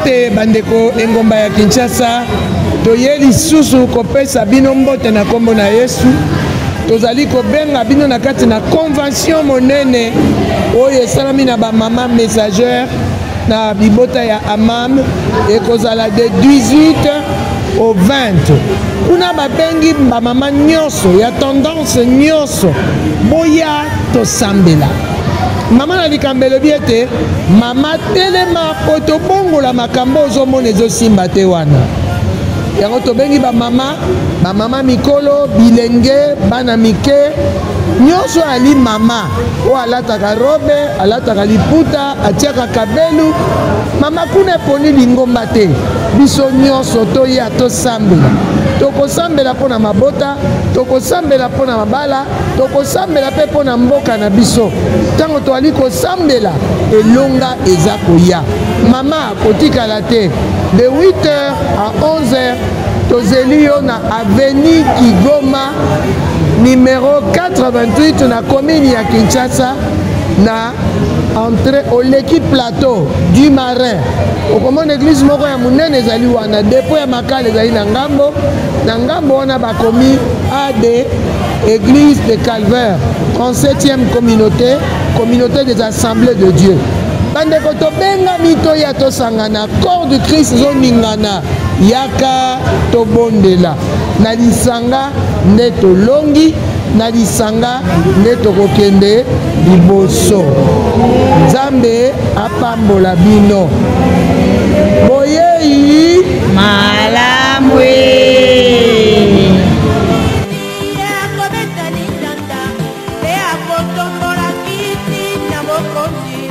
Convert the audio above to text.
Mbote bandeko engomba ya Kinshasa, toye lisusu kopesa bino mbote na nkombo na Yesu. Tozali kobenga bino na kati na convention monene oyo esalami na bamama messageur na libota ya Amam, ekozala de 18 au 20. Kuna babengi bamama nyonso ya tendance nyonso, boya tosambela. Mama na likambo elobi ete mama telema mpo tobongola makambo ozomona ezosimba te wana. Yango tobengi bamama, bamama mikolo, bilenge, bana mike, nyonso ali mama oyo alataka robe, alataka liputa, atiaka kabelu. Mama kuna eponi lingomba te, biso nyonso toya tosambela. Tokosambela mpo na mabota, tokosambela mpo na mabala, tokosambela mpe mpo na mboka na biso. Ntango toali kosambela, elonga eza koya. Mama kotikala te, de 8h à 11h tozeli yo na avenue Kigoma numero 88 na commune ya Kinshasa, na entrée oleki plateau du marin, okomona église moko ya monene ezali wana, depot ya makala ezali na ngambo, na ngambo wana bakomi AD Église de Calvaire, 37e communauté, communauté des assemblées de Dieu. Bandeko tobengami toya tosangana, corps du Christ ezoningana, yaka tobondela na lisanga nde tolongi, na lisanga nde tokokende liboso. Nzambe apambola bino. Boyei malamu. Akobeta lindanda mpe akotombola kiti na bokonzi.